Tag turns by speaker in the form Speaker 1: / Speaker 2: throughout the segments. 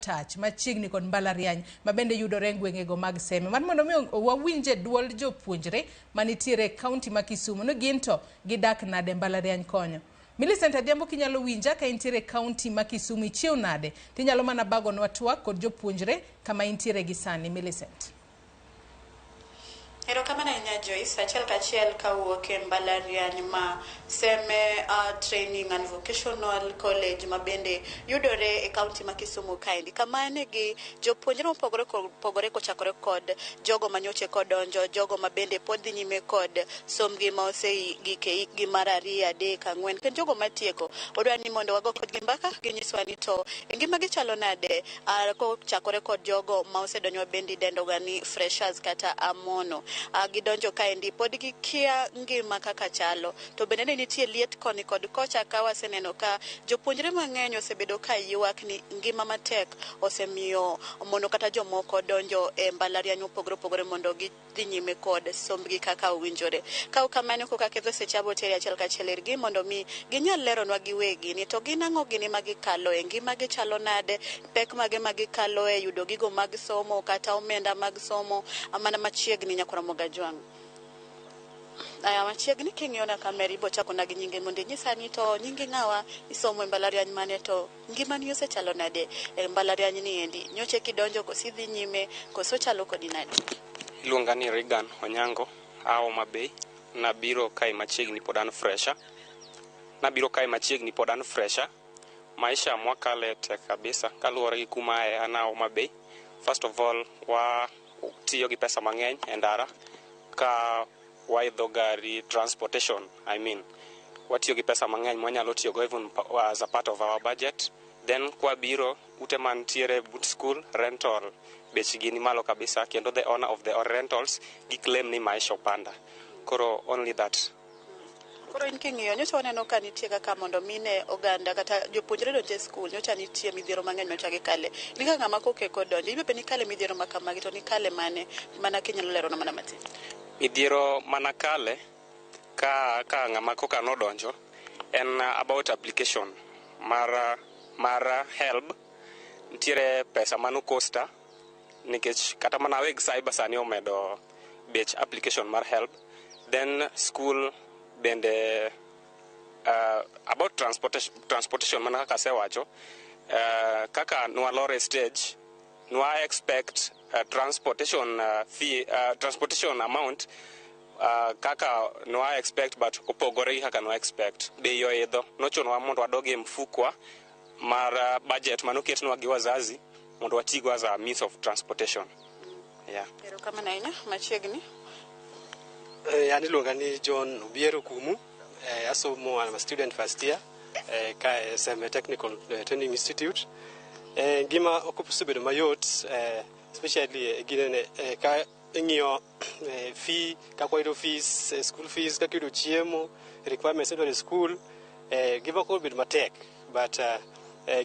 Speaker 1: Tach machiegni kod mbalariany ma bende yudore e gwengego mag Seme. Mar mondo mi wawinje duol jopuonjre manitiere e kaunti ma Kisumu ni gin to gidak nade mbalariany konyo. Millicent Adhiambo, kinyalo winja ka intiere e kaunti ma Kisumu, ichiew nade? Tinyalo mana bagonwa twak kod jopuonjre kama intiere gi sani, Millicent.
Speaker 2: Erokamano ahinya, Joyce. Achiel kachiel kawuok e mbalariany ma Seme Training and Vocational College ma bende yudore e kaunti ma Kisumu kaendi. Kama nigi jopuonjre mopogore opogore kochakore kod jogo manyocha kodonjo, jogo ma bende pod dhi nyime kod sombgi ma osegik e hikgi mar ariyo, adek, ang'wen, kendo jogo matieko. Wadwa ni mondo wago kodgi mbaka, ginyiswa ni to e ngimagi chalo nade kochakore kod jogo ma osedonjo bende idendo ga ni freshers kata amono. Gidonjo kaendi pod gikia ngima kaka chalo, to bende ne nitie liet koni kod kocha ka waseneno ka jopuonjre mang'eny osebedo ka ywak ni ngima matek osemiyo mondo kata jomoko donjo e mbalariany mopogore opogore mondo gidhi nyime kod sombgi kaka owinjore. Ka ok kamano, koka ketho seche abo teri achiel kachiel irgi mondo mi ginyal leronwa giwegi ni to gin ang'o gini ma gikaloe, ngima gi chalo nade, pek mage ma gikaloe yudo gigo mag somo kata omenda mag somo mana machiegni nyakwar Mogajwang'. Aya, machiegni king'iyo na kamera ibo chako na gi nyinge mondo inyisa ni to nyingi ng'awa, isomo e mbalariany mane, to ngimani osechalo nade e mbalariany ni endi, nyocha kidonjo koso idhi nyime koso chalo kodi nade?
Speaker 3: Iluonga ni Regan Onyango, a Homa Bay. Nabiro kae machiegni pod an fresher. Nabiro kae machiegni pod an fresher. Maisha mwakale tek kabisa kaluwore gi kuma aye, an a Homa Bay. First of all, wa tiyo gi pesa mang'eny e ndara ka waidho gari, transportation I mean. Watiyo gi pesa mang'eny mwanyalo tiyogo even as a part of our budget. Then kwabiro ute mantiere but school, rental bechgi ni malo kabisa, kendo the owner of the rentals gi claim ni maisha opanda. Koro only that.
Speaker 2: Koro in king'iyo nyocha waneno ka nitie kaka mondo mine oganda kata jopuonjre donjo e skul, nyocha nitie midhiero mang'eny manyocha gikale. In kaka ng'ama kokeko donjo, in be nikale midhiero ma kamagi, to nikale mane mana kinyalo lerona mana matin?
Speaker 3: Midhiero manakale ka ng'ama koka nodonjo en about application mar HELB. Nitiere pesa mano costa nikech kata mana weg cyber sani omedo bech application mar HELB. Then school bende, about transportation mana kaka asewacho, kaka nwalor e stage nwa expect transportation fee, transportation amount kaka nwa expect, but opogore gi kaka nwa expect. Bei oidho, nochunowa mondo wadog e mfukwa mar budget manoketnwa gi wazazi mondo watigo as a means of transportation, yeah.
Speaker 2: Erokamano ahinya. Machiegni.
Speaker 4: An iluonga ni John Obiero Kumu. Asomo, I'm a student first year ka e Seme Technical Training Institute. Ngima ok osebedo mayot, especially ginene ka ing'iyo fee, kaka wayudo fees, school fees, kaka iyudo chiemo, requirements idwaro e school, ngima koro obedo matek, but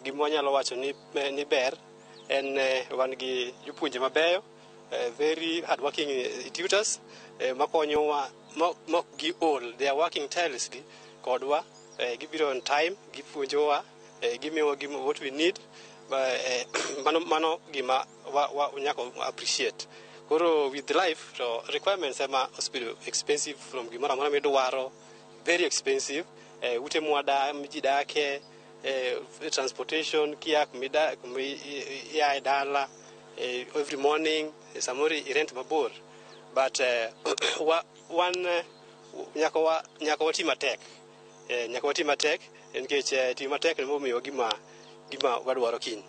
Speaker 4: gima wanyalo wacho ni ber en wan gi jopuonje mabeyo, very hardworking tutors makonyowa mok gi ol. They are working tirelessly kodwa, gibiro on time, gipuonjowa, gimiyowa gima what we need. Mano gima wa nyaka appreciate. Koro with life to requirements ema osebedo expensive from gimoro amora midwaro, very expensive, ute mwada ji dake, transportation kia kumida kuma ia e dala every morning, samoro i rent mabor, but wan nyaka wati matek, nyaka wati matek nikech tiyo matek ema gima gima wadwaro kiny.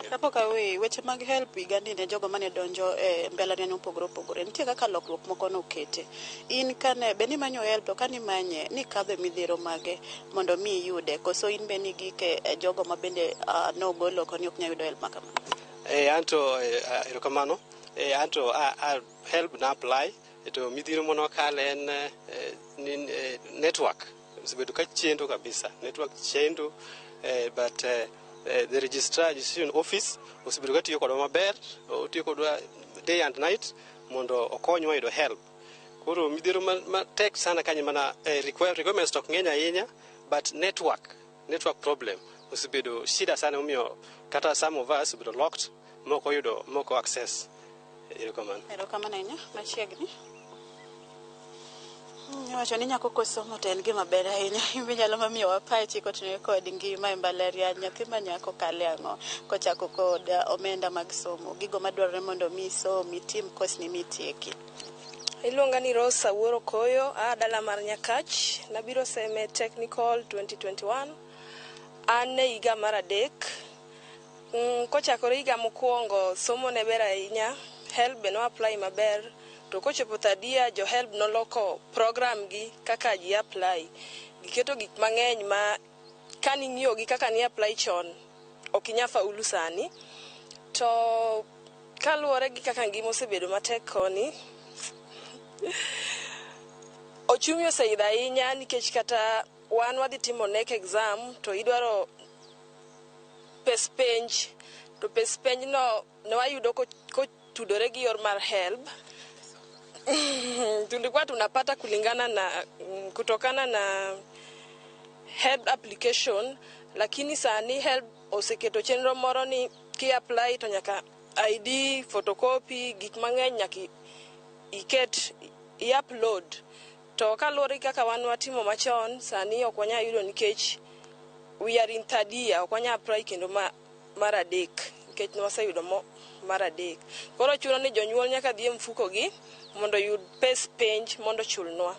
Speaker 2: Kapok aweyi, weche mag HELB higani ne jogo mane donjo e mbalariany mopogore opogore, nitie kaka lokruok moko nokete. In kane be nimanyo HELB, to kanimanye nikadho e midhiero mage mondo mi iyude, koso in be nigike e jogo ma bende nogol oko ni ok nyal yudo HELB ma kama?
Speaker 4: Anto erokamano. Anto a HELB na apply to midhiero manokale en ni network osebedo ka chendo kabisa, network chendo, but the registrar registration office osebedo ka tiyo kodwa maber, otiyo kodwa day and night mondo okonywa yudo HELB. Koro midhiero matek sana kanyo mana requirements to ok ng'eny ahinya, but network problem. Osebedo shida sana omiyo kata some of us obedo locked moko yudo moko access. Erokamano.
Speaker 2: Erokamano ahinya machiegni. Iwacho ni nyako kosomo to en gima ber ahinya. In inyalo mamiyowa pachi kotenore kod ngima e mbalariany. Nyathi ma nyako kale ang'o kochako kod omenda mag somo. Gigo madwarore mondo mi isom, itim course ni mitieki.
Speaker 5: Iluonga ni Rose Awuoro Koyo, aa dala mar Nyakach. Nabiro Seme Technical 2021. An e higa mar adek. Kochakore higa mokwongo, somo ne ber ahinya. HELB be no apply maber. To kochopo third year, jo HELB noloko program gi kaka ji apply. Giketo gik mang'eny ma kaning'iyo gi kaka ni apply chon, ok inyal faulu sani. To kaluwore gi kaka ngima osebedo matek koni, ochumi oseidho ahinya nikech kata wan wadhi timo KNEC exam to idwaro pes penj to pes penj no ne wayudo kotudore gi yor mar HELB. Tulikuwa tunapata kulingana na kutokana na HELB application, lakini sani HELB oseketo chenro moro ni ki apply to nyaka ID, photocopy, gik mang'eny nyaka iket i-upload. To kaluwore gi kaka wan watimo machon, sani ok wanyal yudo nikech we are in third year, ok wanyal apply kendo mar adek nikech ne waseyudo mar adek. Koro chuno ni jonyuol nyaka dhi e mfuko gi mondo oyud pes penj mondo ochulnwa.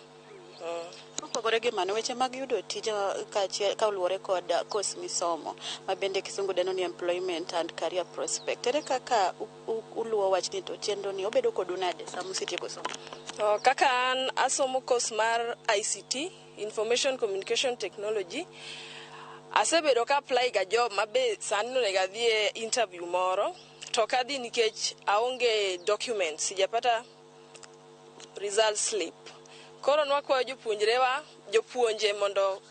Speaker 2: Mopogore gi mano, weche mag yudo tije kaachiel kaluwore kod course misomo ma bende kisungu dendo ni employment and career prospect. Ere kaka uluwo wachni to chenro ni obedo kodu nade sama usetieko somo?
Speaker 5: To kaka an asomo course mar ICT, Information Communication Technology, asebedo ka apply ga job mabe sani onego adhi e interview moro to ok adhi nikech aonge documents, sijapata result slip. Koro nwakwayo jopuonjrewa, jopuonje mondo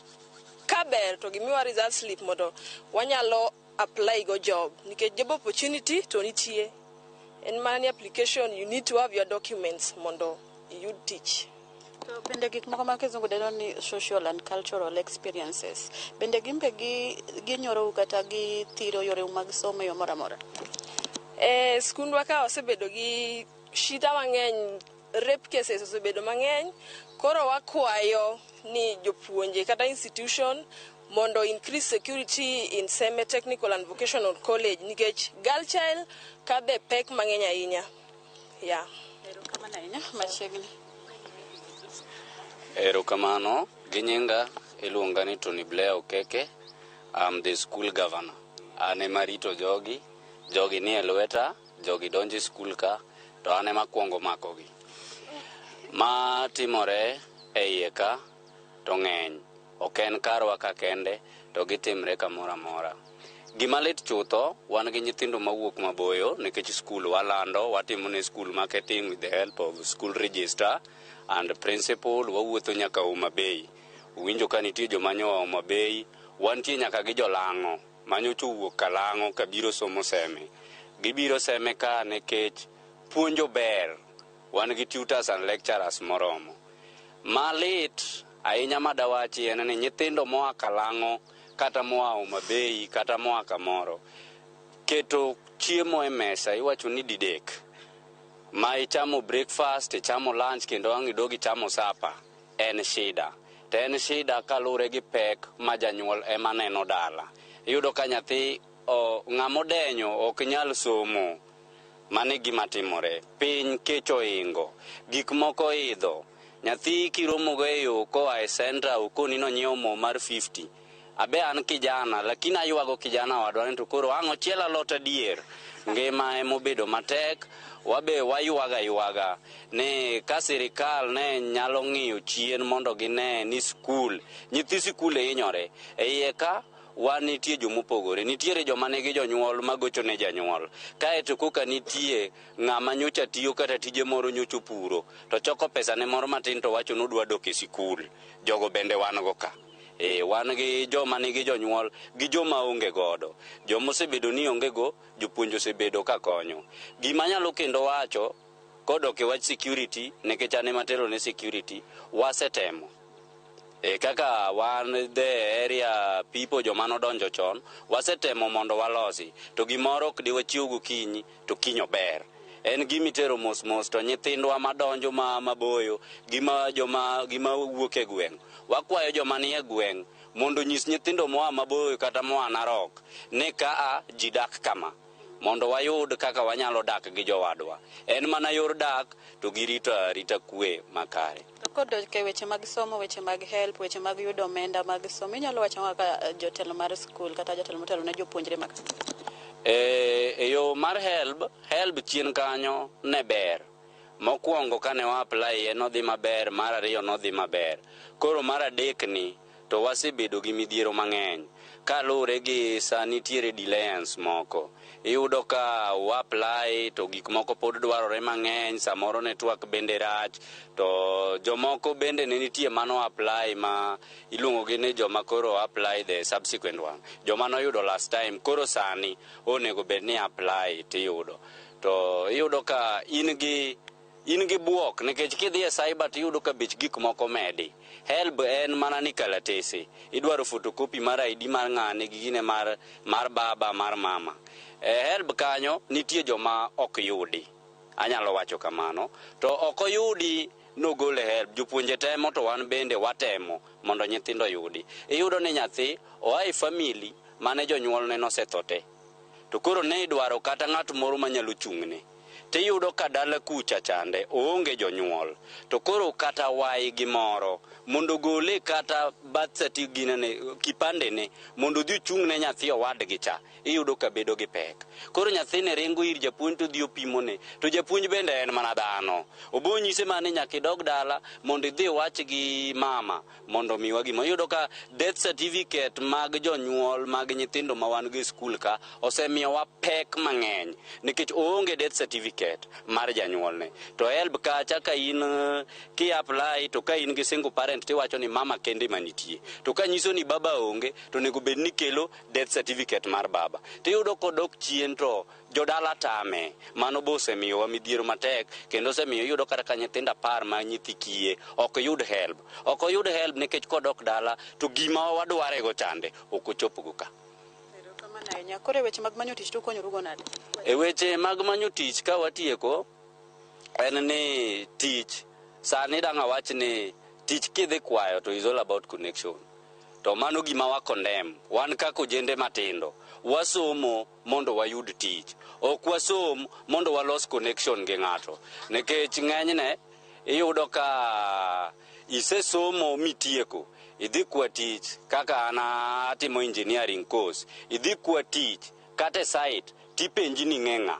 Speaker 5: kaber to gimiwa result slip mondo wanyalo apply go job nikech job opportunity to nitie. En mana ni application you need to have your documents mondo iyud tich.
Speaker 2: To bende gik moko ma kizungu dendo ni social and cultural experiences bende gin be ginyorou kata githiro yoreu mag somo e yo moro amora?
Speaker 5: E skundwa ka wasebedo gi shida mang'eny, rape cases osebedo mang'eny. Koro wakwayo ni jopuonje kata institution mondo increase security in Seme Technical and Vocational College nikech girl child kadhe pek mang'eny ahinya. Yeah.
Speaker 2: Erokamano ahinya machiegni.
Speaker 6: Erokamano, gi nyinga iluonga ni Tony Blair Okeke. I'm the school governor. An ema rito jogi, jogi nie lweta, jogi donjo e skul ka, to an ema kwongo makogi. Ma timore e iye ka to ng'eny. Ok en karwa ka kende, to gitimre kamoro amora. Gima lit chutho, wan gi nyithindo mawuok maboyo nikech skul walando, watimo ne school marketing with the help of school register and principal, wawuotho nyaka Homa Bay. Uwinjo ka nitie joma nyoa Homa Bay, wantie nyaka gi jolang'o manyocha owuok Kalang'o kabiro somo Seme. Gibiro Seme ka nikech puonjo ber. Wan gi tutors and lecturers moromo. Malit ahinya madawachi en ni nyithindo moa Kalang'o kata moa Homa Bay kata moa kamoro keto chiemo e mesa iwacho ni didek ma ichamo breakfast ichamo lunch kendo ang' idog ichamo supper en shida to en shida kaluwore gi pek ma janyuol ema neno dala iyudo ka nyathi ng'ama odenyo ok nyal somo mano e gima timore piny kech oingo gik moko oidho nyathi kiromogo e yo koa e center okoni nonyiewo mo mar 50 abe an kijana lakini aywago kijana wadwa ni to koro ang' ochiel alot adier ngima emobedo matek wabe waywaga ywaga ni ka sirikal ne nyalo ng'iyo chien mondo gine ni skul nyithi sikul hinyore e iye ka wan nitie jomopogore nitiere joma nigi jonyuol magocho ne janyuol kaeto koka nitie ng'ama nyocha tiyo kata tije moro nyocha opuro to choko pesa ne moro matin to wacho nodwa dok e sikul jogo bende wan go ka E, wan gi joma nigi jonyuol gi joma onge godo joma osebedo ni onge go jopuonj osebedo ka konyo gima anyalo kendo wacho kodok e wach security nikech an ema atelo ne security wasetemo E kaka wan the area people, joma nodonjo chon, wasetemo mondo walosi, to gimoro ok diwachiew gokinyi to kiny ober. En gimitero mos mos, to nyithindwa madonjo ma maboyo gima joma gima wuok e gweng', wakwayo joma nie gweng' mondo onyis nyithindo moa maboyo kata moa Narok ni kaa ji dak kama, mondo wayud kaka wanyalo dak gi jowadwa. En mana yor dak to gi rito arita kwe makare.
Speaker 2: To kodok e weche mag somo, weche mag HELB, weche mag yudo omenda mag somo, inyalo wacho ang'o kaka jotelo mar skul kata jotelo motelo ne jopuonjre mag
Speaker 6: E yo mar HELB, HELB chien kanyo ne ber. Mokwongo kane wa apply e nodhi maber, mar ariyo nodhi maber. Koro mar adek ni to wasebedo gi midhiero mang'eny. Kaluwore gi sa nitiere delays moko. Iyudo ka wa apply to gik moko pod dwarore mang'eny, samoro network bende rach, to jomoko bende ne nitie mano apply ma iluongo gi ni joma koro apply the subsequent one. Joma noyudo last time koro sani onego bed ni apply tiyudo. To iyudo ka in gi buok nikech kidhi e cyber tiyudo ka bech gik moko medi. HELB en mana ni kalatese. Idwaro photocopy mar ID mar ng'ane gi gine mar baba mar mama. E HELB kanyo nitie joma ok yudi. Anyalo wacho kamano. To ok oyudi nogol e HELB. Jopuonje temo to wan bende watemo mondo nyithindo oyudi. Iyudo ni nyathi oa e family mane jonyuolne nosetho te. To koro ne idwaro kata ng'at moro manyalo chung'ne. Tiyudo ka dala kucha chande oonge jonyuol. To koro kata wai gi moro mondo ogole kata birth certificate ginene kipande ne mondo odhi ochung' ne nyathi owadgi cha, iyudo ka bedo gi pek. Koro nyathini ringo ir japuonj to odhi opimone, to japuonj bende en mana dhano. Obo nyise mana ni nyaka idog dala mondo idhi iwach gi mama mondo omiwa gima. Iyudo ka death certificate mag jonyuol mag nyithindo ma wan go e skul ka osemiyowa pek mang'eny nikech oonge death certificate mar janyuolne. To HELB kacha ka in ki apply to ka in gi single parent tiwacho ni mama kende manitie. To ka nyiso ni baba onge to onego bed ni kelo death certificate mar baba. Tiyudo kodok chien to jodala tame. Mano be osemiyowa midhiero matek kendo osemiyo iyudo kata ka nyithindo 10 ma nyithi kiye ok yud HELB. Ok oyud HELB nikech kodok dala to gima wadwarego chande ok ochopogo ka.
Speaker 2: Erokamano ahinya. Koro e weche mag manyo tich to ukonyorugo nade?
Speaker 6: E weche mag manyo tich ka watieko, en ni tich sani dang' awach ni tich kidhi kwayo to is all about connection. To mano gima wa condemn. Wan kaka ojende matindo, wasomo mondo wayud tich. Ok wasom mondo walos connection gi ng'ato. Nikech ng'enyne iyudo ka isesomo mitieko, idhi kwa tich kaka an atimo engineering course, idhi kwa tich kata e site tipenji ni ng'e ng'a.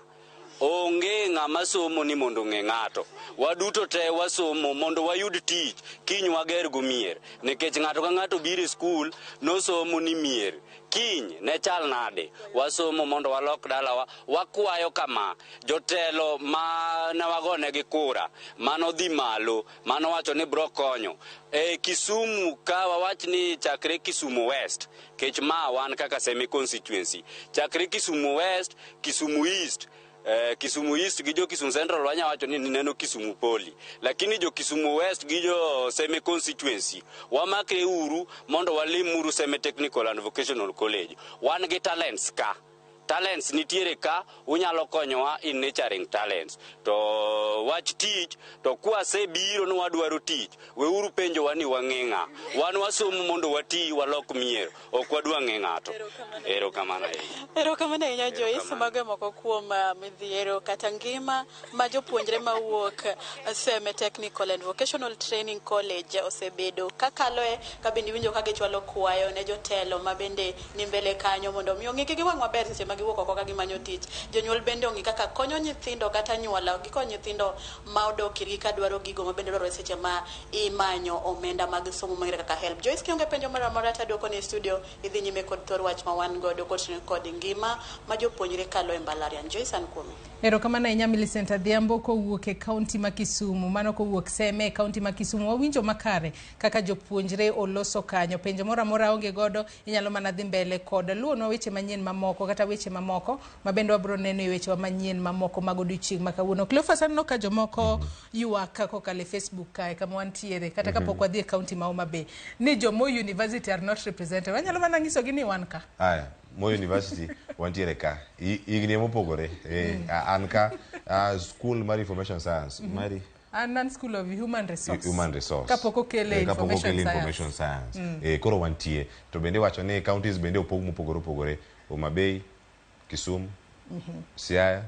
Speaker 6: Onge ng'ama somo ni mondo ong'e ng'ato. Waduto te wasomo mondo wayud tich, kiny wager go mier. Nikech ng'ato ka ng'ato biro e skul, nosomo ni mier. Kiny ne chal nade? Wasomo mondo walok dalawa. Wakwayo kama, jotelo ma ne wagonegi kura, manodhi malo, manowacho ni bro konyo. E Kisumu ka wawach ni chakre Kisumu West, kech ma wan kaka Seme constituency, chakre Kisumu West, Kisumu East, Kisumu East gi jo Kisumu Central wanya wacho ni neno Kisumu Poli, lakini jo Kisumu West gi jo Seme constituency wamakre uru mondo walim uru Seme Technical and Vocational College. Wan gi talents ka, talents nitiere ka, unyalo konyowa in nurturing talents. To wach tich to kwasebiro ni wadwaro tich, weuru penjowa ni wang'e ng'a. Wan wasomo mondo wati walok mier, ok wadwa ng'e ng'ato. Erokamano ahinya.
Speaker 2: Erokamano ahinya, Joyce. Mago e moko kuom midhiero kata ngima ma jopuonjre mawuok Seme Technical and Vocational Training College osebedo kakaloe, ka bende iwinjo ka gichwalo kwayo ne jotelo ma bende ni mbele kanyo mondo mi ong'igi gi wang' maber seche ma giwuok oko ka gimanyo tich. Jonyuol bende ong'i kaka konyo nyithindo kata anyuola gikony nyithindo ma odok irgi ka dwaro gigo ma bende dwarore seche ma imanyo omenda mag somo mong'ere kaka HELB. Joyce, kionge penjo moro amora taduoko ni e studio idhi nyime kod thor wach ma wan godo kotenore kod ngima ma jopuonjre kalo e mbalariany. Joyce, an kuomi.
Speaker 1: Erokamano ahinya, Millicent Adhiambo kowuok e kaunti ma Kisumu. Mano kowuok Seme e kaunti ma Kisumu. Wawinjo makare kaka jopuonjre oloso kanyo. Penjo moro amora onge godo, inyalo mana dhi mbele kod luwonwa weche manyien mamoko kata weche weche mamoko ma bende wabiro neno e wechewa manyien mamoko mag odiochieng' ma kawuono. Cleophas, aneno ka jomoko ywak kokalo e Facebook kae kama wantiere kata kapok wadhi e kaunti ma Homa Bay ni jo Moi University are not represented. Wanyalo mana nyisogi ni wan ka.
Speaker 7: Aya, Moi University wantiere ka. Higni mopogore. An ka school mar information science. Mari
Speaker 1: An an School of Human Resource.
Speaker 7: Human Resource.
Speaker 1: Kapok okele
Speaker 7: Kapok
Speaker 1: Information
Speaker 7: okele
Speaker 1: Science.
Speaker 7: Information Science. Koro wantie. To bende wacho ni counties bende opog mopogore opogore. Homa Bay, Kisumu, Siaya.